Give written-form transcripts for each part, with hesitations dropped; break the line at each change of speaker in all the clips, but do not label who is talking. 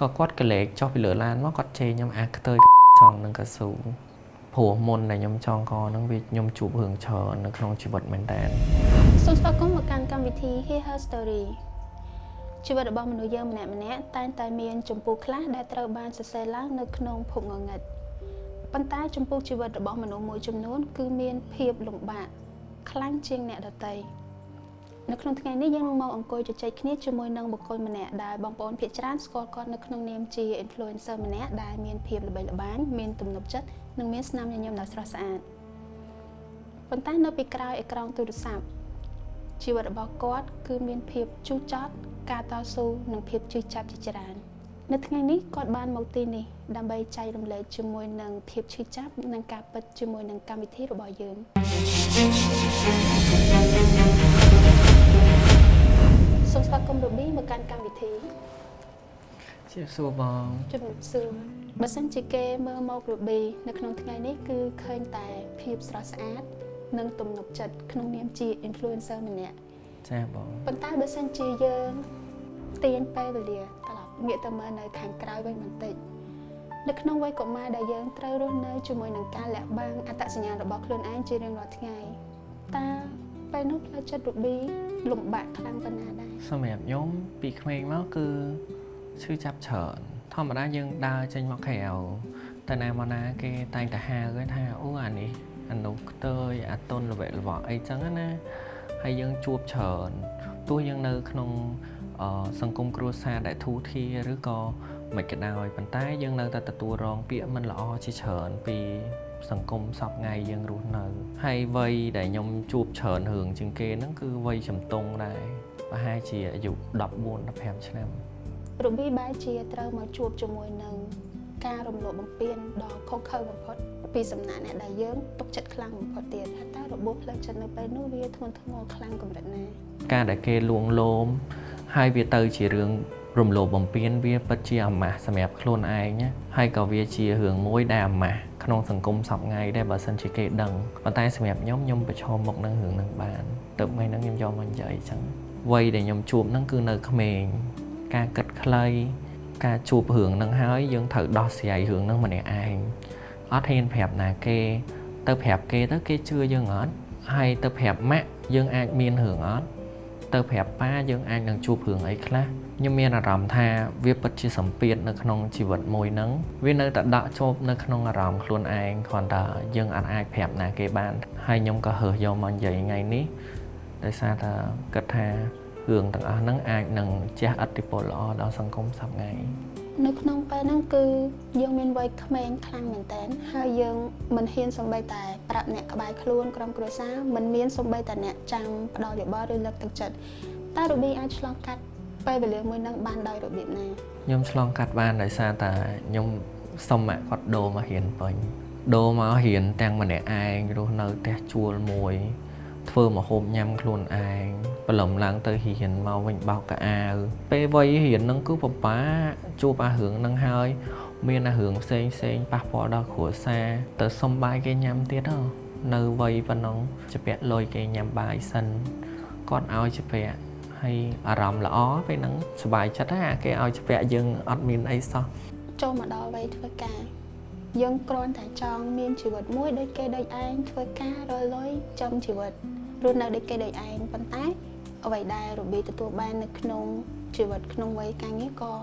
ក៏គាត់កលេចចុះពីលើឡានមកគាត់ជេរខ្ញុំអាខ្ទើយចង់នឹងកស៊ូព្រោះមុនដែលខ្ញុំចងកហ្នឹងវាខ្ញុំជួបរឿងច្រើននៅក្នុងជីវិតមែនតើ។
សូមស្វាគមន៍មកកាន់កម្មវិធី Hear Her Story។ ជីវិតរបស់មនុស្សយើងម្នាក់ម្នាក់តែងតែមានជំពូកខ្លះដែលត្រូវបានសរសេរឡើងនៅក្នុងភពងងឹតប៉ុន្តែជំពូកជីវិតរបស់មនុស្សមួយចំនួនគឺមានភាពលំបាកខ្លាំងជាងអ្នកដទៃ។នៅក្នុងថ្ងៃនេះយើងនឹងមកអង្គុយជជែកគ្នាជាមួយនឹងបុគ្គលម្នាក់ដែលបងប្អូនភាគច្រើនស្គាល់គាត់នៅក្នុងនាមជា influencer ម្នាក់ដែលមានភាពល្បីល្បាញមានទំនុកចិត្តនិងមានស្នាមញញឹមដ៏ស្រស់ស្អាតប៉ុន្តែនៅពីក្រោយអេក្រង់ទូរស័ព្ទជីវិតរបស់គាត់គឺមានភាពជូរចត់ការតស៊ូនិងភាពឈឺចាប់ជាច្រើននៅថ្ងៃនេះគាត់បានមកទីនេះដើម្បីចែករំលែកជាមួយនឹងភាពឈឺចាប់និងការពិតជាមួយនឹងកម្មវិធីរបស់យើងសូមស្វាគមន៍ Ruby មកកាន់កម្មវិធី។
ជម្រាបសួរបង។
ជំរាបសួរបើសិនជាគេមើលមក Ruby នៅក្នុងថ្ងៃនេះគឺឃើញតែភាពស្រស់ស្អាតនិងទំនុកចិត្តក្នុងនាមជា influencer ម្នាក់
ចាបង។
ប៉ុន្តែបើសិនជាយើងទាញពេលវេលាត្រឡប់ងាកទៅមើលនៅខាងក្រោយវិញបន្តិចនៅក្នុងវ័យកុមារដែលយើងត្រូវរស់នៅជាមួយនឹងការលាក់បាំងអត្តសញ្ញាណរបស់ខ្លួនឯងជារៀងរាល់ថ្ងៃតើពេលនោះផ្លូវចិត្ត Ruby លំបាកខ្លាំងប៉ុណ្ណាដែរ?
សម្រាប់ខ្ញុំពីក្មេងមកគឺឈឺចាប់ច្រើនធម្មតាយើងដើរចេញមកក្រៅទៅណាមកណាគេតែងតែហៅគេថាអូអានេះអានោះខ្ទើយអាតុនល្វៈល្វក់អីចឹងណាហើយយើងជួបច្រើនទោះយើងនៅក្នុងសង្គមគ្រួសារដែលធូរធារឬក៏មិនក៏ដោយប៉ុន្តែយើងនៅតែទទួលរងពាក្យមិនល្អជាច្រើនពីសង្គមសពថ្ងៃយើងរស់នៅហើយវ័យដែលខ្ញុំជួបច្រើនរឿងជាងគេហ្នឹងគឺវ័យជំទង់ដែរប្រហែលជាអាយុ14 15ឆ្នាំ។
Ruby បែរជាត្រូវមកជួបជាមួយនឹងការរំលោភបំពានដ៏ឃោរឃៅបំផុតពីសំណាក់អ្នកដែលយើងទុកចិត្តខ្លាំងបំផុតទៀតថាតើរបួសផ្លូវចិត្តនៅពេលនោះវាធ្ងន់ធ្ងរខ្លាំងកម្រិតណា?
ការដែលគេលួងលោមហើយវាទៅជារឿងរំលោភបំពានវាពិតជាអាម៉ាស់សម្រាប់ខ្លួនឯងណាហើយក៏វាជារឿងមួយដែលអាម៉ាស់ក្នុងសង្គមសពថ្ងៃដែរបើសិនជាគេដឹងប៉ុន្តែសម្រាប់ខ្ញុំខ្ញុំប្រឈមមុខនឹងរឿងហ្នឹងបានទៅថ្ងៃហ្នឹងខ្ញុំយកមកនិយាយអញ្ចឹងវ័យដែលខ្ញុំជួបហ្នឹងគឺនៅក្មេងការគិតខ្លីការជួបរឿងហ្នឹងហើយយើងត្រូវដោះស្រាយរឿងហ្នឹងម្នាក់ឯងអត់ហ៊ានប្រាប់ណាគេទៅប្រាប់គេទៅគេជឿយើងអត់ហើយទៅប្រាប់ម៉ាក់យើងអាចមានរឿងអត់ ទៅប្រាប់ប៉ាយើងអាចនឹងជួបរឿងអីខ្លះខ្ញុំមានអារម្មណ៍ថាវាពិតជាសម្ពាធនៅក្នុងជីវិតមួយហ្នឹងវានៅតែដក់ជាប់នៅក្នុងអារម្មណ៍ខ្លួនឯងគ្រាន់តែយើងអត់អាចប្រាប់ណាគេបានហើយខ្ញុំក៏រើសយកមកនិយាយថ្ងៃនេះដោយសារតែគិតថារឿងទាំងអស់ហ្នឹងអាចនឹងជះឥទ្ធិពលល្អដល់សង្គមសប្តាហ៍ថ្ងៃ។
នៅក្នុងពេលហ្នឹងគឺយើងមានវ័យក្មេងខ្លាំងមែនតើហើយយើងមិនហ៊ានសំបីតែប្រាប់អ្នកក្បែរខ្លួនក្រុមគ្រួសារមិនមានសំបីតែអ្នកចាំផ្ដល់យោបល់ឬលើកទឹកចិត្តតើ Ruby អាចឆ្លងកាត់ពេលវេលាមួយហ្នឹងបានដោយរបៀបណា?
ខ្ញុំឆ្លងកាត់បានដោយសារតែខ្ញុំសុំម៉ាក់គាត់ដូរមករៀនពេញដូរមករៀនទាំងម្នាក់ឯងរស់នៅផ្ទះជួលមួយធ្វើម្ហូបញ៉ាំខ្លួនឯងព្រលឹមឡើងទៅរៀនមកវិញបោកកៅអៅពេលវ័យរៀនហ្នឹងគឺពិបាកជួបអារឿងហ្នឹងហើយមានអារឿងផ្សេងផ្សេងប៉ះពាល់ដល់គ្រួសារទៅសុំបាយគេញ៉ាំទៀតហ៎នៅវ័យប៉ុណ្ណឹងជពាក់លុយគេញ៉ាំបាយសិនគាត់ឲ្យជពាក់ហើយអារម្មណ៍ល្អពេលហ្នឹងសប្បាយចិត្តណាគេឲ្យជពាក់យើងអត់មានអីសោះ។
ចូលមកដល់វ័យធ្វើការយើងគ្រាន់តែចង់មានជីវិតមួយដូចគេដូចឯងធ្វើការរកលុយចំជីវិតរស់នៅដូចគេដូចឯងប៉ុន្តែអ្វីដែល Ruby ទទួលបាននៅក្នុងជីវិតក្នុងវ័យការងារក៏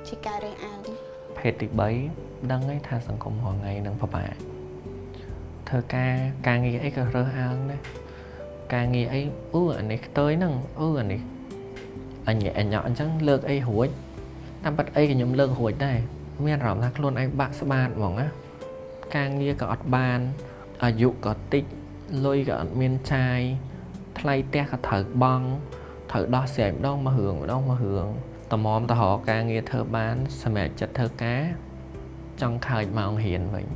ជាការរើសអើង។
ភេទទី3ដឹងហើយថាសង្គមរាល់ថ្ងៃនឹងពិបាកធ្វើការការងារអីក៏រើសអើងដែរការងារអីអូអានេះខ្ទើយហ្នឹងអូអានេះអញអញអញ្ចឹងលើកអីរួចតាមពិតអីក៏ខ្ញុំលើករួចដែរមានអារម្មណ៍ថាខ្លួនឯងបាក់ស្បាតហ្មងណាការងារក៏អត់បានអាយុក៏តិចលុយក៏អត់មានចាយថ្លៃផ្ទះក៏ត្រូវបង់ត្រូវដោះស្រាយម្ដងមករឿងម្ដងមករឿងតម្រាំទៅរកការងារធ្វើបានសម្រាប់ចិត្តធ្វើការចង់ខើចម៉ោងរៀនវិញ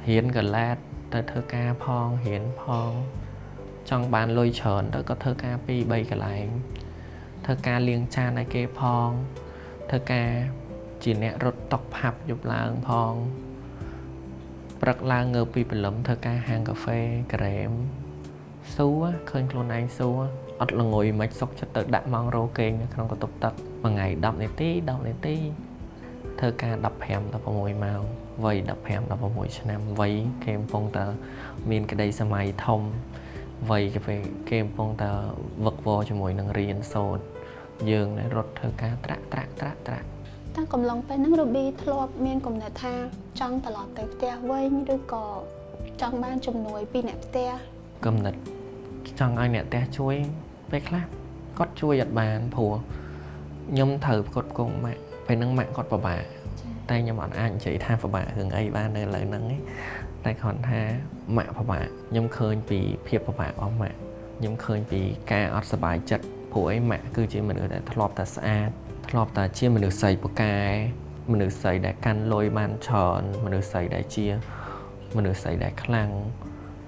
រៀនក៏ late ទៅធ្វើការផងរៀនផងចង់បានលុយច្រើនទៅក៏ធ្វើការ2 3កន្លែងធ្វើការលាងចានឲ្យគេផងធ្វើការជាអ្នករត់តុកផាប់យប់ឡើងផងព្រឹកឡើងងើបពីព្រលឹមធ្វើការហាងកាហ្វេក្រែមស៊ូឃើញខ្លួនឯងស៊ូអត់ល្ងុយមិនសុកចិត្តទៅដាក់ម៉ោងរោគេងនៅក្នុងបន្ទប់ទឹកមួយថ្ងៃ10នាទី10នាទី។ ធ្វើការ15 16ម៉ោងវ័យ15 16ឆ្នាំវ័យគេកំពុងតែមានក្តីសម័យធំវ័យគេកំពុងតែវឹកវរជាមួយនឹងរៀនសូត្រយើងរត់ធ្វើការត្រាក់ត្រាក់ត្រាក់ត្រាក់
តាំងកំឡុងពេលហ្នឹង Ruby ធ្លាប់មានគំនិតថាចង់ត្រឡប់ទៅផ្ទះវិញឬក៏ចង់បានជំនួយពីអ្នកផ្ទះ
គំនិតចង់ឲ្យអ្នកផ្ទះជួយពេលខ្លះគាត់ជួយអត់បានព្រោះខ្ញុំត្រូវផ្គត់ផ្គង់ម៉ាក់ពេលហ្នឹងម៉ាក់គាត់ពិបាកតែខ្ញុំអត់អាចនិយាយថាពិបាករឿងអីបាននៅឥឡូវហ្នឹងទេតែគ្រាន់ថាម៉ាក់ពិបាកខ្ញុំឃើញពីភាពពិបាករបស់ម៉ាក់ខ្ញុំឃើញពីការអត់សប្បាយចិត្តព្រោះអីម៉ាក់គឺជាមនុស្សដែលធ្លាប់តែស្អាតធ្លាប់តែជាមនុស្សស្រីពូកែមនុស្សស្រីដែលកាន់លុយបានច្រើនមនុស្សស្រីដែលជាមនុស្សស្រីដែលខ្លាំង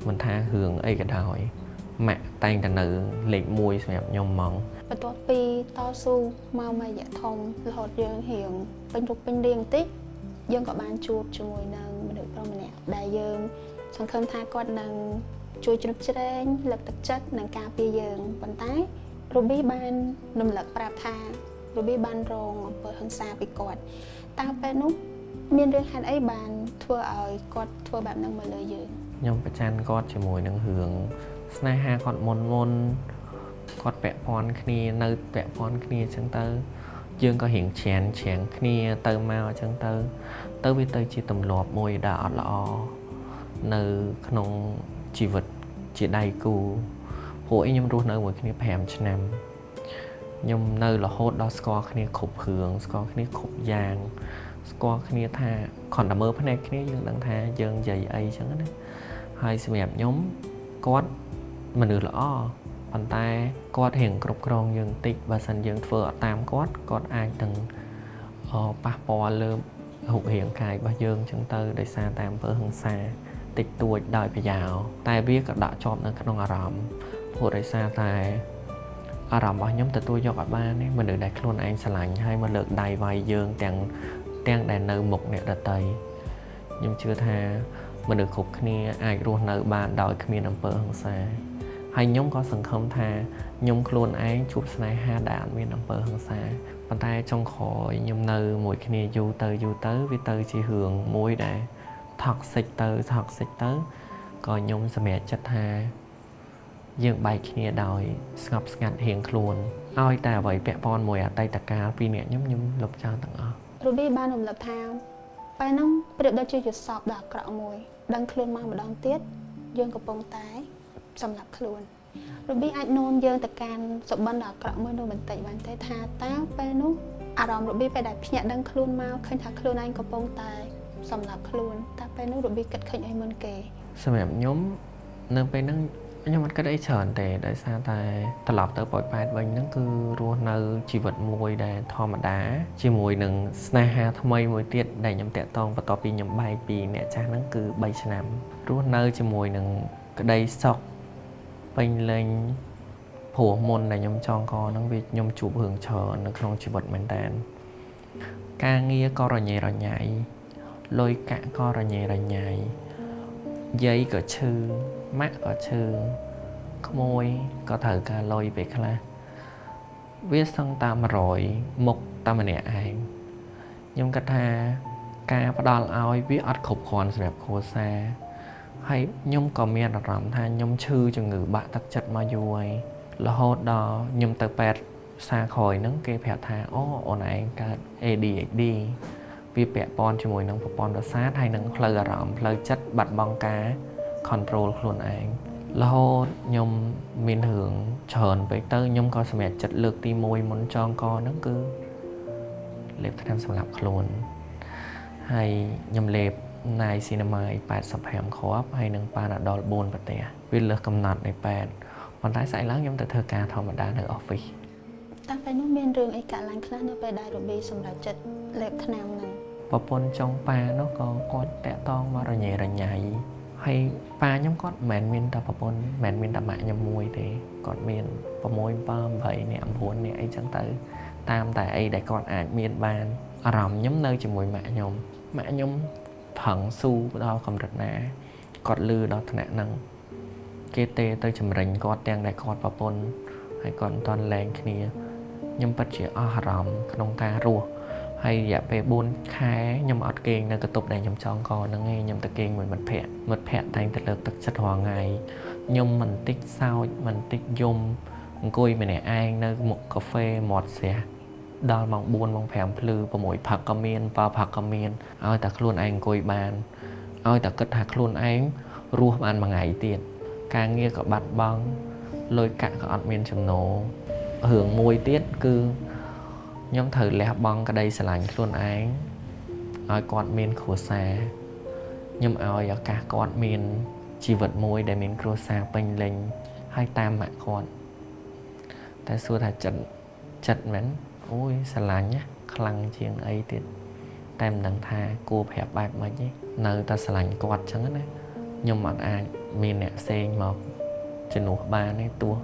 មិនថារឿងអីក៏ដោយម៉ាក់តែងតែនៅលេខ1សម្រាប់ខ្ញុំហ្មង
បន្ទាប់ពីតស៊ូមកមួយរយៈធំរហូតយើងរៀងពេញរូបពេញរាងបន្តិចយើងក៏បានជួបជាមួយនឹងមនុស្សប្រុសម្នាក់ដែលយើងសង្ឃឹមថាគាត់នឹងជួយជ្រោមជ្រែងលើកទឹកចិត្តនិងការពារយើងប៉ុន្តែ Ruby បានរំលឹកប្រាប់ថា Ruby បានរងអំពើហិង្សាពីគាត់តើពេលនោះមានរឿងហេតុអីបានធ្វើឲ្យគាត់ធ្វើបែបហ្នឹងមកលើយើង
ខ្ញុំប្រច័ណ្ឌគាត់ជាមួយនឹងរឿងស្នេហាគាត់មុនគាត់ពាក់ព័ន្ធគ្នានៅពាក់ព័ន្ធគ្នាអញ្ចឹងទៅយើងក៏រៀងច្រានច្រាំងគ្នាទៅមកអញ្ចឹងទៅទៅវាទៅជាទម្លាប់មួយដែលអត់ល្អនៅក្នុងជីវិតជាដៃគូព្រោះអីខ្ញុំរស់នៅមួយគ្នា5ឆ្នាំខ្ញុំនៅរហូតដល់ស្គាល់គ្នាគ្រប់រឿងស្គាល់គ្នាគ្រប់យ៉ាងស្គាល់គ្នាថាគ្រាន់តែមើលភ្នែកគ្នាយើងដឹងថាយើងនិយាយអីចឹងណាហើយសម្រាប់ខ្ញុំគាត់មនុស្សល្អប៉ុន្តែគាត់រៀងគ្រប់គ្រងយើងតិចបើសិនយើងធ្វើអត់តាមគាត់គាត់អាចនឹងប៉ះពាល់លើរូបរាងកាយរបស់យើងចឹងទៅដោយសារតែអំពើហិង្សាតិចតួចដោយប្រយោលតែវាក៏ដាក់ជាប់នៅក្នុងអារម្មណ៍ព្រោះដោយសារតែអារម្មណ៍របស់ខ្ញុំទទួលយកអត់បានទេមនុស្សដែលខ្លួនឯងស្រឡាញ់ហើយមកលើកដៃវាយយើងទាំងដែលនៅមុខអ្នកដទៃខ្ញុំជឿថាមនុស្សគ្រប់គ្នាអាចរស់នៅបានដោយគ្មានអំពើហិង្សាហើយខ្ញុំក៏សង្ឃឹមថាខ្ញុំខ្លួនឯងជួបស្នេហាដែលអត់មានអំពើហិង្សាប៉ុន្តែចុងក្រោយខ្ញុំនៅមួយគ្នាយូរទៅយូរទៅវាទៅជារឿងមួយដែល toxic ទៅ toxic ទៅក៏ខ្ញុំសម្រេចចិត្តថាយើងបែកគ្នាដោយស្ងប់ស្ងាត់រៀងខ្លួនឲ្យតែអ្វីពាក់ព័ន្ធមួយអតីតកាលពីអ្នកខ្ញុំលុបចោលទាំងអស់
Ruby បានរំលឹកថាពេលហ្នឹងប្រៀបដូចជាយសពដ៏អាក្រក់មួយដឹងខ្លួនមកម្ដងទៀតយើងកំពុងតែសម្លាប់ខ្លួន Ruby អាចនាំយើងទៅកាន់សុបិនដ៏អាក្រក់មួយនោះបន្តិចបានទេថាតើពេលនោះអារម្មណ៍ Ruby ពេលដែលភ្ញាក់ដឹងខ្លួនមកឃើញថាខ្លួនឯងកំពុងតែសម្លាប់ខ្លួនតើពេលនោះ Ruby គិតឃើញអីមុនគេ
សម្រាប់ខ្ញុំនៅពេលហ្នឹងខ្ញុំអត់គិតអីច្រើនទេដោយសារតែត្រឡប់ទៅប៉ោយប៉ែតវិញហ្នឹងគឺរស់នៅជីវិតមួយដែលធម្មតាជាមួយនឹងស្នេហាថ្មីមួយទៀតដែលខ្ញុំតាក់ទងបន្ទាប់ពីខ្ញុំបែកពីអ្នកចាស់ហ្នឹងគឺ3ឆ្នាំរស់នៅជាមួយនឹងក្តីសុខពេញលេញព្រោះមុនដែលខ្ញុំចងកហ្នឹងវាខ្ញុំជួបរឿងច្រើននៅក្នុងជីវិតមែនតើការងារក៏រញ៉េរញ៉ៃលុយកាក់ក៏រញ៉េរញ៉ៃយាយក៏ឈឺម៉ាក់ក៏ឈឺក្មួយក៏ត្រូវការលុយពេលខ្លះវាសឹងតាម100មុខតាមម្នាក់ឯងខ្ញុំគិតថាការផ្ដល់ឲ្យវាអត់គ្រប់គ្រាន់សម្រាប់គ្រួសារហើយខ្ញុំក៏មានអារម្មណ៍ថាខ្ញុំឈឺជំងឺបាក់ទឹកចិត្តមកយូរហើយរហូតដល់ខ្ញុំទៅពេទ្យសាក្រោយហ្នឹងគេប្រាប់ថាអូអូនឯងកើត ADHD វាពាក់ព័ន្ធជាមួយនឹងប្រព័ន្ធប្រសាទហើយនឹងផ្លូវអារម្មណ៍ផ្លូវចិត្តបាត់បង់ការ control ខ្លួនឯងរហូតខ្ញុំមានរឿងច្រើនពេកទៅខ្ញុំក៏សម្រេចចិត្តលើកទី1មុនចងកហ្នឹងគឺលេបថ្នាំសម្លាប់ខ្លួនហើយខ្ញុំលេបណៃស៊ីណាម៉ាយ85គ្រាប់ហើយនឹងប៉ាណាដុល4ប្រទេសវាលើសកំណត់នៃពេទ្យប៉ុន្តែស្អែកឡើងខ្ញុំទៅធ្វើការធម្មតានៅ office
តាំងពេលនោះមានរឿងអីកើតឡើងខ្លះនៅពេលដែល Ruby សម្រេចចិត្តលេបថ្នាំហ្នឹង
ប្រពន្ធចុងប៉ានោះក៏គាត់តាក់ទងមករញ៉េរញ៉ៃហើយប៉ាខ្ញុំគាត់មិនមែនមានតែប្រពន្ធមិនមែនមានតែម៉ាក់ខ្ញុំមួយទេគាត់មាន6 7 8នាក់9នាក់អីចឹងទៅតាមតែអីដែលគាត់អាចមានបានអារម្មណ៍ខ្ញុំនៅជាមួយម៉ាក់ខ្ញុំម៉ាក់ខ្ញុំប្រឹងស៊ូដល់កម្រិតណាគាត់លឺដល់ថ្នាក់ហ្នឹងគេទេទៅជំរិញគាត់ទាំងដែលគាត់ប្រពន្ធហើយគាត់មិនទាន់លែងគ្នាខ្ញុំពិតជាអស់អារម្មណ៍ក្នុងការរស់ ហើយរយៈពេល4ខែខ្ញុំអត់គេងនៅកន្ទប់ដែលខ្ញុំចងកហ្នឹងឯងខ្ញុំទៅគេងមួយមិត្តភ័ក្តិមិត្តភ័ក្តិតែងតែលើកទឹកចិត្តរាល់ថ្ងៃខ្ញុំមិនតិចសោចមិនតិចយំអង្គុយម្នាក់ឯងនៅមុខកាហ្វេមាត់ស្រះដល់ម៉ោង4ម៉ោង5ភ្លឺ6ផឹកក៏មាន7ផឹកក៏មានឲ្យតែខ្លួនឯងអង្គុយបានឲ្យតែគិតថាខ្លួនឯងរស់បានមួយថ្ងៃទៀតការងារក៏បាត់បង់លុយកាក់ក៏អត់មានចំណូលរឿងមួយទៀតគឺខ្ញុំត្រូវលះបង់ក្តីស្រឡាញ់ខ្លួនឯងឲ្យគាត់មានគ្រួសារខ្ញុំឲ្យឱកាសគាត់មានជីវិតមួយដែលមានគ្រួសារពេញលេញហើយតាមម៉ាក់គាត់តែសួរថាចិត្តមែនអូយស្រឡាញ់ណាខ្លាំងជាងអីទៀតតែមិនដឹងថាគួរប្រាប់បែបម៉េចទេនៅតែស្រឡាញ់គាត់ចឹងណាខ្ញុំអត់អាចមានអ្នកផ្សេងមកជំនួសបានទេទោះ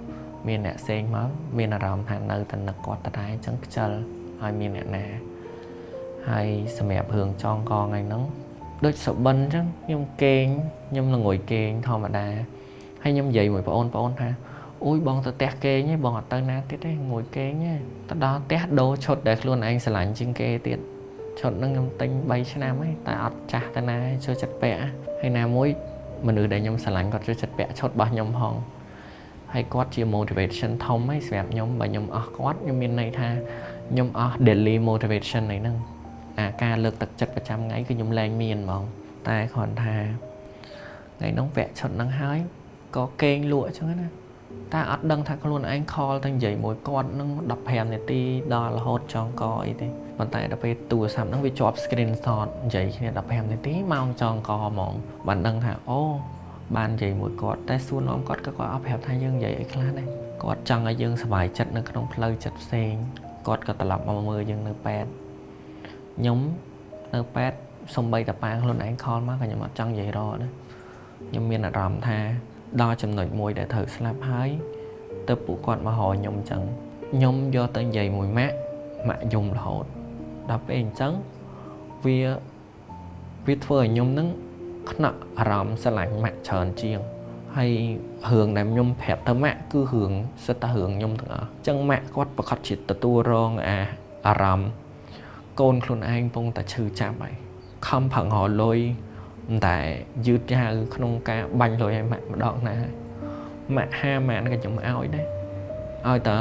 មានអ្នកផ្សេងមកមានអារម្មណ៍ថានៅតែនឹកគាត់ដដែលចឹងខ្ជិលហើយមានអ្នកណាហើយសម្រាប់រឿងចងកថ្ងៃហ្នឹងដូចសុបិនចឹងខ្ញុំគេងខ្ញុំល្ងួយគេងធម្មតាហើយខ្ញុំនិយាយមួយប្អូនថាអូយបងទៅផ្ទះគេងឯងបងអត់ទៅណាទៀតទេងួយគេងឯងទៅដល់ផ្ទះដូរឈុតដែលខ្លួនឯងស្រឡាញ់ជាងគេទៀតឈុតហ្នឹងខ្ញុំទិញ3ឆ្នាំហើយតែអត់ចាស់ទៅណាចូលចិត្តពាក់ហើយណាមួយមនុស្សដែលខ្ញុំស្រឡាញ់គាត់ចូលចិត្តពាក់ឈុតរបស់ខ្ញុំផងហើយគាត់ជា motivation ធំហើយសម្រាប់ខ្ញុំបើខ្ញុំអស់គាត់ខ្ញុំមានន័យថាខ្ញុំអស់ daily motivation អីហ្នឹងអាការលើកទឹកចិត្តប្រចាំថ្ងៃគឺខ្ញុំលែងមានហ្មងតែគ្រាន់ថាថ្ងៃហ្នឹងពាក់ឈុតហ្នឹងហើយក៏គេងលក់អញ្ចឹងណាតែអត់ដឹងថាខ្លួនឯងខលទៅនិយាយមួយគាត់នឹង15នាទីដល់រហូតចងកអីទេប៉ុន្តែដល់ពេលទូរស័ព្ទហ្នឹងវាជាប់ screenshot និយាយគ្នា15នាទីម៉ោងចងកហ្មងបានដឹងថាអូបាននិយាយមួយគាត់តែសួរនាំគាត់ក៏គាត់អត់ប្រាប់ថាយើងនិយាយអីខ្លះដែរគាត់ចង់ឲ្យយើងសប្បាយចិត្តនៅក្នុងផ្លូវចិត្តផ្សេងគាត់ក៏ត្រឡប់មកមើលយើងនៅពេទ្យខ្ញុំនៅពេទ្យសំបីតាប៉ាខ្លួនឯងខលមកក៏ខ្ញុំអត់ចង់និយាយរកដែរខ្ញុំមានអារម្មណ៍ថាដល់ចំណុចមួយដែលត្រូវស្លាប់ហើយទៅពួកគាត់មករកខ្ញុំអញ្ចឹងខ្ញុំយកទៅនិយាយមួយម៉ាក់ម៉ាក់យំរហូតដល់ពេលអញ្ចឹងវាធ្វើឲ្យខ្ញុំនឹងខ្នក់អារម្មណ៍ស្រឡាញ់ម៉ាក់ច្រើនជាងហើយរឿងដែលខ្ញុំប្រាប់ទៅម៉ាក់គឺរឿងសិតតែរឿងខ្ញុំទាំងអស់អញ្ចឹងម៉ាក់គាត់ប្រកាសជាទទួលរងអារម្មណ៍កូនខ្លួនឯងកំពុងតែឈឺចាប់ហើយខំប្រឹងរកលុយតែយឺតយ៉ាវក្នុងការបាញ់លុយឲ្យម៉ាក់ម្ដងណាម៉ាក់ហាម៉ាក់ក៏ខ្ញុំឲ្យដែរឲ្យតែ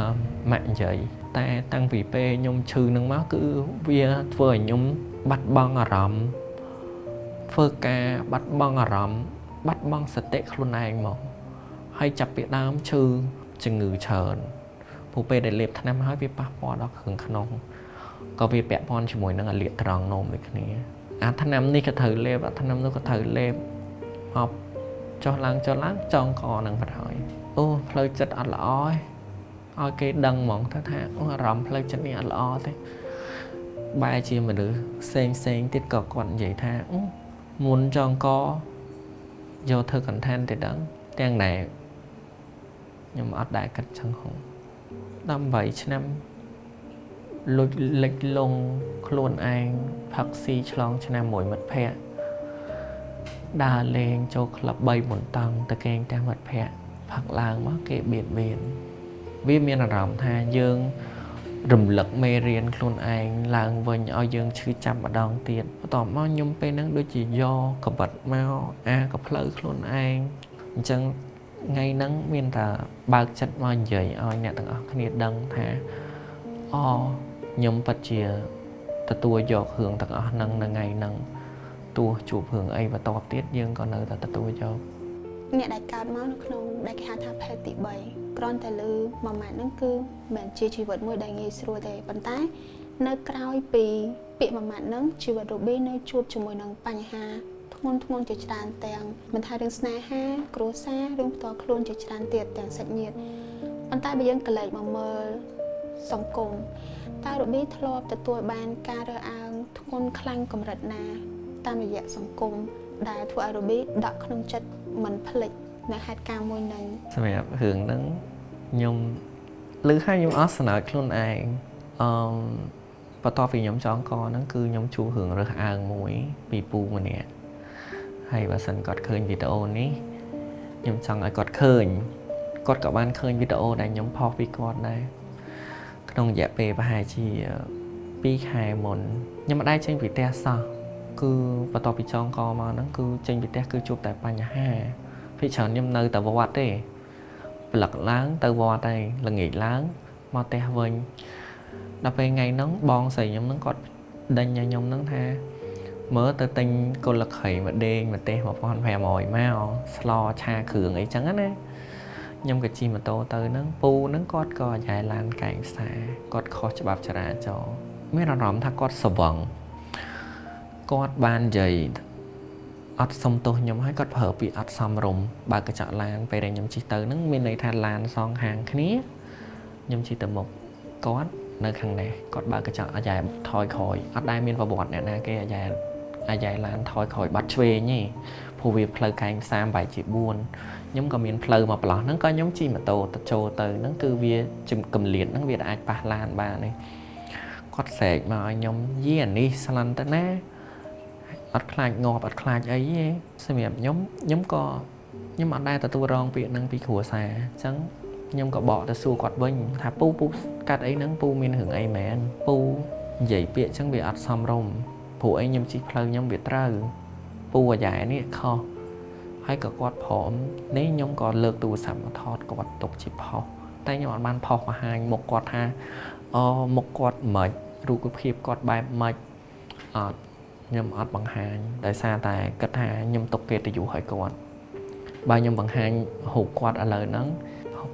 ម៉ាក់និយាយតែតាំងពីពេលខ្ញុំឈឺនឹងមកគឺវាធ្វើឲ្យខ្ញុំបាត់បង់អារម្មណ៍ធ្វើការបាត់បង់អារម្មណ៍បាត់បង់សតិខ្លួនឯងមកហើយចាប់ពីដើមឈឺជំងឺច្រើនព្រោះពេលដែលលេបថ្នាំហើយវាប៉ះពាល់ដល់គ្រឿងក្នុងក៏វាពាក់ព័ន្ធជាមួយនឹងអាលៀកត្រង់នោមដូចគ្នាអាថ្នាំនេះក៏ត្រូវលេបអាថ្នាំនោះក៏ត្រូវលេបមកចុះឡើងចងកនឹងបាត់ហើយអូផ្លូវចិត្តអត់ល្អទេឲ្យគេដឹងហ្មងថាអូអារម្មណ៍ផ្លូវចិត្តនេះអត់ល្អទេបែរជាមនុស្សផ្សេងទៀតក៏គាត់និយាយថាមុនចងកយកធ្វើ content ទៅដឹងទាំងដែលខ្ញុំអត់ដែលគិតចឹងហង18ឆ្នាំលុចលិចលង់ខ្លួនឯងផឹកស៊ីឆ្លងឆ្នាំមួយមិត្តភ័ក្តិដើរលេងចូលក្លឹប3 4តង់ទៅគេងតាមមិត្តភ័ក្តិផឹកឡើងមកគេបៀតបៀនវាមានអារម្មណ៍ថាយើងរំលឹកមេរៀនខ្លួនឯងឡើងវិញឲ្យយើងឈឺចាប់ម្ដងទៀតបន្ទាប់មកខ្ញុំពេលហ្នឹងដូចជាយកកបិតមកអាកផ្លូវខ្លួនឯងអញ្ចឹងថ្ងៃហ្នឹងមានតែបើកចិត្តមកនិយាយឲ្យអ្នកទាំងអស់គ្នាដឹងថាអូខ្ញុំពិតជាទទួលយករឿងទាំងអស់ហ្នឹងនៅថ្ងៃហ្នឹងទោះជួបរឿងអីបន្តទៀតយើងក៏នៅតែទទួលយក
អ្នកដែលកើតមកនៅក្នុងដែលគេហៅថាភេទទី3គ្រាន់តែលើមួយម៉ាត់ហ្នឹងគឺមិនជាជីវិតមួយដែលងាយស្រួលទេប៉ុន្តែនៅក្រោយពីពាក្យមួយម៉ាត់ហ្នឹងជីវិតរូប៊ីនៅជួបជាមួយនឹងបញ្ហាធ្ងន់ធ្ងរជាច្រើនទាំងមិនថារឿងស្នេហាគ្រួសាររឿងផ្ទាល់ខ្លួនជាច្រើនទៀតទាំងសាច់ញាតិប៉ុន្តែបើយើងកលែកមកមើលសង្គមតើរូប៊ីធ្លាប់ទទួលបានការរើសអើងធ្ងន់ខ្លាំងកម្រិតណាតាមរយៈសង្គមដែលធ្វើឲ្យរូប៊ីដក់ក្នុងចិត្តមិនភ្លេចនៅហេតុការណ៍មួយហ្នឹង
សម្រាប់រឿងហ្នឹងខ្ញុំឮហើយខ្ញុំអស់សំណើចខ្លួនឯងបន្ទាប់ពីខ្ញុំចងកហ្នឹងគឺខ្ញុំជួបរឿងរើសអើងមួយពីពូម្នាក់ហើយបើសិនគាត់ឃើញវីដេអូនេះខ្ញុំចង់ឲ្យគាត់ឃើញគាត់ក៏បានឃើញវីដេអូដែលខ្ញុំផុសពីគាត់ដែរក្នុងរយៈពេលប្រហែលជា 2ខែមុនខ្ញុំមិនដែរចេញពីផ្ទះសោះគឺបន្ទាប់ពីចងកមកហ្នឹងគឺចេញពីផ្ទះគឺជួបតែបញ្ហាភាគច្រើនខ្ញុំនៅតែវត្តទេព្រលឹកឡើងទៅវត្តហើយល្ងាចឡើងមកផ្ទះវិញដល់ពេលថ្ងៃហ្នឹងបងស្រីខ្ញុំហ្នឹងគាត់ដេញឲ្យខ្ញុំហ្នឹងថាមើលទៅទិញគល់ខៃម្ដេងម្ទេស1500មកស្លឆាគ្រឿងអីចឹងណាខ្ញុំក៏ជិះម៉ូតូទៅហ្នឹងពូហ្នឹងគាត់ក៏អាយ៉ែឡានកែងផ្សារគាត់ខុសច្បាប់ចរាចរណ៍មានអារម្មណ៍ថាគាត់ស្វឹងគាត់បាននិយាយអត់សុំទោសខ្ញុំហើយគាត់ប្រើពាក្យអត់សមរម្យបើកញ្ចក់ឡានពេលដែលខ្ញុំជិះទៅហ្នឹងមានន័យថាឡានសងខាងគ្នាខ្ញុំជិះទៅមុខគាត់នៅខាងនេះគាត់បើកញ្ចក់អាយ៉ែថយក្រោយអត់ដែលមានប្រវត្តិអ្នកណាគេអាយ៉ែឡានថយក្រោយបាត់ឆ្វេងទេព្រោះវាផ្លូវកែងផ្សារបែកជា4ខ្ញុំក៏មានផ្លូវមកប្រឡោះហ្នឹងក៏ខ្ញុំជិះម៉ូតូទៅចូលទៅហ្នឹងគឺវាកំលៀតហ្នឹងវាអាចប៉ះឡានបានទេគាត់ស្រែកមកឲ្យខ្ញុំយីអានេះស្លន់ទៅណាអត់ខ្លាចងាប់អត់ខ្លាចអីទេសម្រាប់ខ្ញុំខ្ញុំក៏ខ្ញុំអត់ដែលទទួលរងពាក្យហ្នឹងពីគ្រួសារអញ្ចឹងខ្ញុំក៏បកទៅសួរគាត់វិញថាពូពូកាត់អីហ្នឹងពូមានរឿងអីមែនពូនិយាយពាក្យអញ្ចឹងវាអត់សមរម្យព្រោះអីខ្ញុំជិះផ្លូវខ្ញុំវាត្រូវពូអាយ៉ែនេះខុសហើយក៏គាត់ព្រមនេះខ្ញុំក៏លើកទូរស័ព្ទមកថតគាត់ទុកជាផុសតែខ្ញុំអត់បានផុសបង្ហាញមុខគាត់ថាអូមុខគាត់មិនរូបភាពគាត់បែបម៉េចអត់ខ្ញុំអត់បង្ហាញដោយសារតែគិតថាខ្ញុំទុកកិត្តិយសឲ្យគាត់បើខ្ញុំបង្ហាញរូបគាត់ឥឡូវហ្នឹង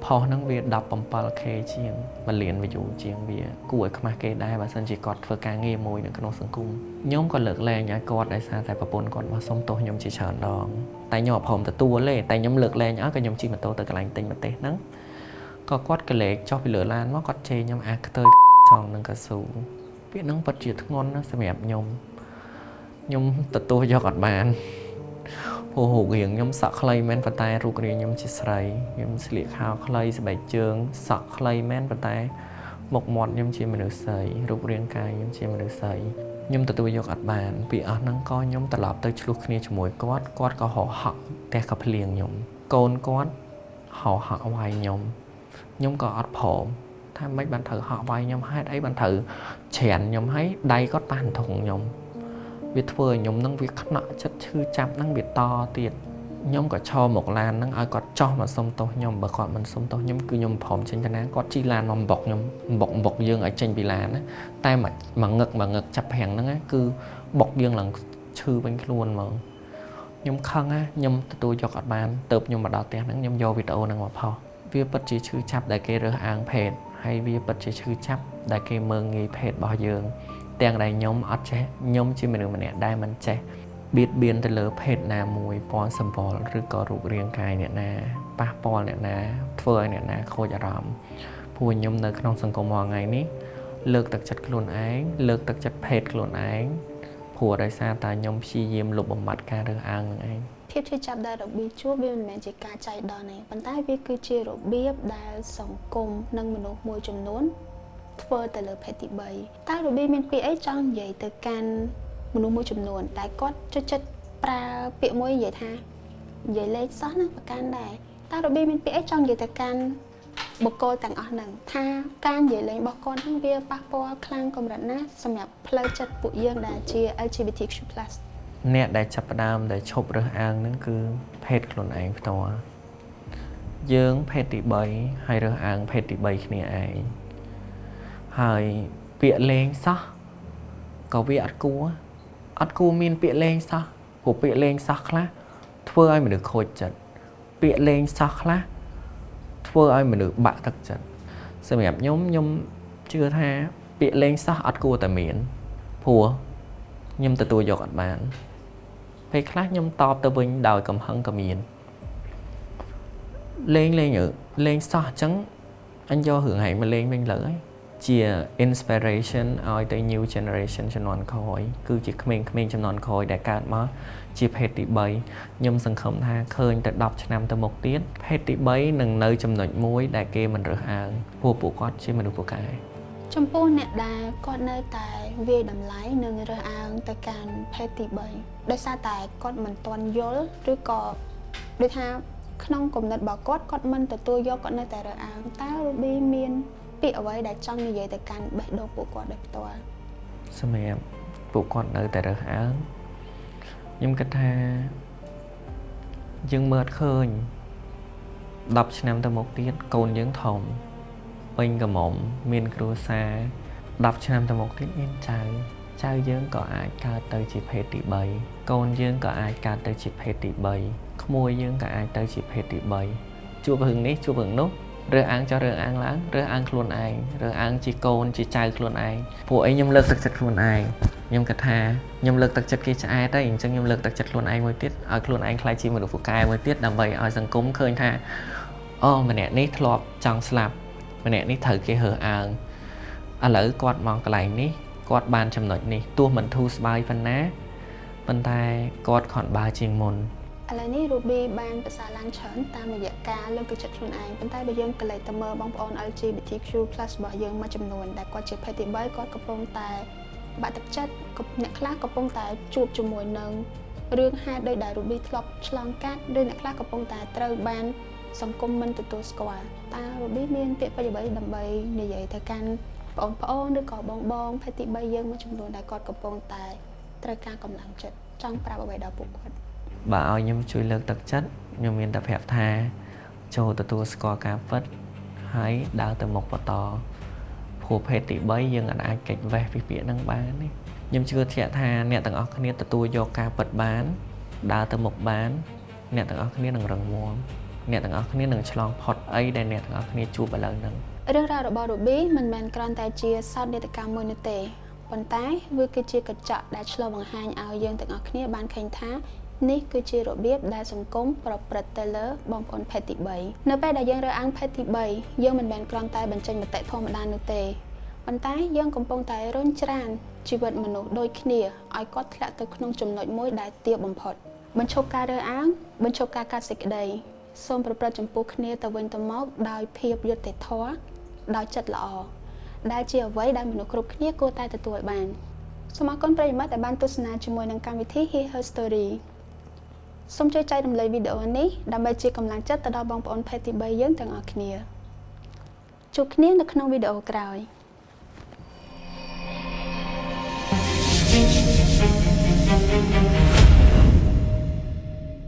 ផុសហ្នឹងវា 17K ជាង1លាន view ជាងវាគួរឲ្យខ្មាស់គេដែរបើសិនជាគាត់ធ្វើការងារមួយនៅក្នុងសង្គមខ្ញុំក៏លើកលែងឲ្យគាត់ដោយសារតែប្រពន្ធគាត់មកសុំទោសខ្ញុំជាច្រើនដងតែខ្ញុំអត់ព្រមទទួលទេតែខ្ញុំលើកលែងឲ្យក៏ខ្ញុំជិះម៉ូតូទៅកន្លែងទិញម្ទេសហ្នឹងក៏គាត់កលេកចុះពីលើឡានមកគាត់ជេរខ្ញុំអាខ្ទើយចង់នឹងកស៊ូពាក្យហ្នឹងពិតជាធ្ងន់ណាស់សម្រាប់ខ្ញុំខ្ញុំទទួលយកអត់បានព្រោះរូបរាងខ្ញុំសក់ខ្លីមែនប៉ុន្តែរូបរាងខ្ញុំជាស្រីខ្ញុំស្លៀកខោខ្លីស្បែកជើងសក់ខ្លីមែនប៉ុន្តែមុខមាត់ខ្ញុំជាមនុស្សស្រីរូបរាងកាយខ្ញុំជាមនុស្សស្រីខ្ញុំទទួលយកអត់បានពីអស់ហ្នឹងក៏ខ្ញុំត្រឡប់ទៅឆ្លោះគ្នាជាមួយគាត់គាត់ក៏ហោហក់ផ្ទះក៏ភ្លៀងខ្ញុំកូនគាត់ហោហក់វាយខ្ញុំខ្ញុំក៏អត់ព្រមថាមិនបានត្រូវហក់វាយខ្ញុំហេតុអីបានត្រូវច្រានខ្ញុំហើយដៃគាត់ប៉ះធុងខ្ញុំវាធ្វើឲ្យខ្ញុំនឹងវាខ្នក់ចិត្តឈឺចាប់នឹងវាតទៀតខ្ញុំក៏ឈរមកឡាននឹងឲ្យគាត់ចោះមកសុំទោសខ្ញុំបើគាត់មិនសុំទោសខ្ញុំគឺខ្ញុំព្រមចេញទៅណាគាត់ជិះឡានមកបុកខ្ញុំបុកយើងឲ្យចេញពីឡានណាតែមកងឹកចាប់ប្រាំងហ្នឹងគឺបុកយើងឡើងឈឺវិញខ្លួនហ្មងខ្ញុំខឹងណាខ្ញុំទទួលយកអត់បានទៅខ្ញុំមកដល់ផ្ទះហ្នឹងខ្ញុំយកវីដេអូហ្នឹងមកផុសវាពិតជាឈឺចាប់ដែលគេរើសអើងភេទហើយវាពិតជាឈឺចាប់ដែលគេមើងងាយភេទរបស់យើងទាំងដែលខ្ញុំអត់ចេះខ្ញុំជាមនុស្សម្នាក់ដែលមិនចេះបៀតបៀនទៅលើភេទណាមួយពណ៌សម្បុរឬក៏រូបរាងកាយអ្នកណាប៉ះពាល់អ្នកណាធ្វើឲ្យអ្នកណាខូចអារម្មណ៍ព្រោះខ្ញុំនៅក្នុងសង្គមរាល់ថ្ងៃនេះលើកទឹកចិត្តខ្លួនឯងលើកទឹកចិត្តភេទខ្លួនឯងព្រោះដោយសារតែខ្ញុំព្យាយាមលុបបំបាត់ការរើសអើងនឹងឯង
ភាពឈឺចាប់ដែលរបៀបជួបវាមិនមែនជាការចៃដន្យទេប៉ុន្តែវាគឺជារបៀបដែលសង្គមនិងមនុស្សមួយចំនួនធ្វើទៅលើភេទទី3តើរបៀបមានពាក្យអីចង់និយាយទៅកាន់មនុស្សមួយចំនួនតែគាត់ចូលចិត្តប្រើពាក្យមួយនិយាយថានិយាយលេងសោះណាប្រកាន់ដែរតើរបៀបមានពាក្យអីចង់និយាយទៅកាន់បុគ្គលទាំងអស់ហ្នឹងថាការនិយាយលេងរបស់គាត់ហ្នឹងវាប៉ះពាល់ខ្លាំងកម្រិតណាសម្រាប់ផ្លូវចិត្តពួកយើងដែលជា LGBTQ+
អ្នកដែលចាប់ផ្ដើមដែលឈប់រើសអើងហ្នឹងគឺភេទខ្លួនឯងផ្ទាល់យើងភេទទី3ហើយរើសអើងភេទទី3គ្នាឯងហើយពាក្យលេងសោះក៏វាអត់គួរមានពាក្យលេងសោះព្រោះពាក្យលេងសោះខ្លះធ្វើឲ្យមនុស្សខូចចិត្តពាក្យលេងសោះខ្លះធ្វើឲ្យមនុស្សបាក់ទឹកចិត្តសម្រាប់ខ្ញុំខ្ញុំជឿថាពាក្យលេងសោះអត់គួរតែមានព្រោះខ្ញុំទទួលយកអត់បានពេលខ្លះខ្ញុំតបទៅវិញដោយកំហឹងក៏មានលេងលេងសោះអញ្ចឹងអញយករឿងហែងមកលេងវិញលើហើយជា inspiration ឲ្យទៅ new generation ជំនាន់ក្រោយគឺជាក្មេងៗជំនាន់ក្រោយដែលកើតមកជាភេទទី3ខ្ញុំសង្ឃឹមថាឃើញទៅ10ឆ្នាំទៅមុខទៀតភេទទី3នឹងនៅចំណុចមួយដែលគេមិនរើសអើងព្រោះពួកគាត់ជាមនុស្សពូកែ
ចំពោះអ្នកដែលគាត់នៅតែវាយតម្លៃនិងរើសអើងទៅកាន់ភេទទី3ដោយសារតែគាត់មិនទាន់យល់ឬក៏ដូចថាក្នុងគំនិតរបស់គាត់គាត់មិនទទួលយកគាត់នៅតែរើសអើងតើ Ruby មានពាក្យអ្វីដែលចង់និយាយទៅកាន់បេះដូងពួកគាត់ដោយផ្ទាល់
សម្រាប់ពួកគាត់នៅតែរើសអើងខ្ញុំគិតថាយើងមើលអត់ឃើញ10ឆ្នាំទៅមុខទៀតកូនយើងធំពេញក្រមុំមានគ្រួសារ10ឆ្នាំទៅមុខទៀតមានចៅចៅយើងក៏អាចកើតទៅជាភេទទី3កូនយើងក៏អាចកើតទៅជាភេទទី3ក្មួយយើងក៏អាចទៅជាភេទទី3ជួបរឿងនេះជួបរឿងនោះរើសអើងចោះរើសអើងឡើងរើសអើងខ្លួនឯងរើសអើងជាកូនជាចៅខ្លួនឯងពួកអីខ្ញុំលើកទឹកចិត្តខ្លួនឯងខ្ញុំគិតថាខ្ញុំលើកទឹកចិត្តគេឆ្អែតហើយអញ្ចឹងខ្ញុំលើកទឹកចិត្តខ្លួនឯងមួយទៀតឲ្យខ្លួនឯងក្លាយជាមនុស្សពូកែមួយទៀតដើម្បីឲ្យសង្គមឃើញថាអូម្នាក់នេះធ្លាប់ចង់ស្លាប់ម្នាក់នេះត្រូវគេរើសអើងឥឡូវគាត់មកកន្លែងនេះគាត់បានចំណុចនេះទោះមិនធូរស្បើយប៉ុណ្ណាប៉ុន្តែគាត់ខំបើជាងមុន
ឥឡូវនេះ Ruby បានប្រសើរឡើងច្រើនតាមរយៈការលើកទឹកចិត្តខ្លួនឯងប៉ុន្តែបើយើងក៏លេចទៅមើលបងប្អូន LGBTQ+ របស់យើងមួយចំនួនដែលគាត់ជាភេទទី3គាត់កំពុងតែបាក់ទឹកចិត្តអ្នកខ្លះកំពុងតែជួបជាមួយនឹងរឿងហេតុដោយដែល Ruby ធ្លាប់ឆ្លងកាត់ឬអ្នកខ្លះកំពុងតែត្រូវបានសង្គមមិនទទួលស្គាល់តើ Ruby មានពាក្យពេចន៍អ្វីដើម្បីនិយាយទៅកាន់បងប្អូនឬក៏បងបងភេទទី3យើងមួយចំនួនដែលគាត់កំពុងតែត្រូវការកម្លាំងចិត្តចង់ប្រាប់អ្វីដល់ពួកគាត់
បើឲ្យខ្ញុំជួយលើកទឹកចិត្តខ្ញុំមានតែប្រាប់ថាចូលទទួលស្គាល់ការពិតហើយដើរទៅមុខបន្តព្រោះភេទទី3យើងអាចគេចវេះពីពាក្យហ្នឹងបានទេខ្ញុំជឿជាក់ថាអ្នកទាំងអស់គ្នាទទួលយកការពិតបានដើរទៅមុខបានអ្នកទាំងអស់គ្នានឹងរឹងមាំអ្នកទាំងអស់គ្នានឹងឆ្លងផុតអីដែលអ្នកទាំងអស់គ្នាជួបឥឡូវហ្នឹង
រឿងរ៉ាវរបស់ Ruby មិនមែនគ្រាន់តែជាសោកនាដកម្មមួយនោះទេប៉ុន្តែវាគឺជាកញ្ចក់ដែលឆ្លុះបង្ហាញឲ្យយើងទាំងអស់គ្នាបានឃើញថានេះគឺជារបៀបដែលសង្គមប្រព្រឹត្តទៅលើបងប្អូនភេទទី3នៅពេលដែលយើងរើសអើងភេទទី3យើងមិនមែនគ្រាន់តែបញ្ចេញមតិធម្មតានោះទេប៉ុន្តែយើងកំពុងតែរុញច្រានជីវិតមនុស្សដូចគ្នាឲ្យគាត់ធ្លាក់ទៅក្នុងចំណុចមួយដែលទាបបំផុតបញ្ឈប់ការរើសអើងបញ្ឈប់ការកាត់សេចក្តីសូមប្រព្រឹត្តចំពោះគ្នាទៅវិញទៅមកដោយភាពយុត្តិធម៌ដោយចិត្តល្អដែលជាអ្វីដែលមនុស្សគ្រប់គ្នាគួរតែទទួលបានសូមអរគុណប្រិយមិត្តដែលបានទស្សនាជាមួយនឹងកម្មវិធី Hear Her Story សូមជួយចែករំលែកវីដេអូនេះដើម្បីជាកម្លាំងចិត្តទៅដល់បងប្អូនភេទទី3យើងទាំងអស់គ្នាជួបគ្នានៅក្នុងវីដេអូក្រោយ។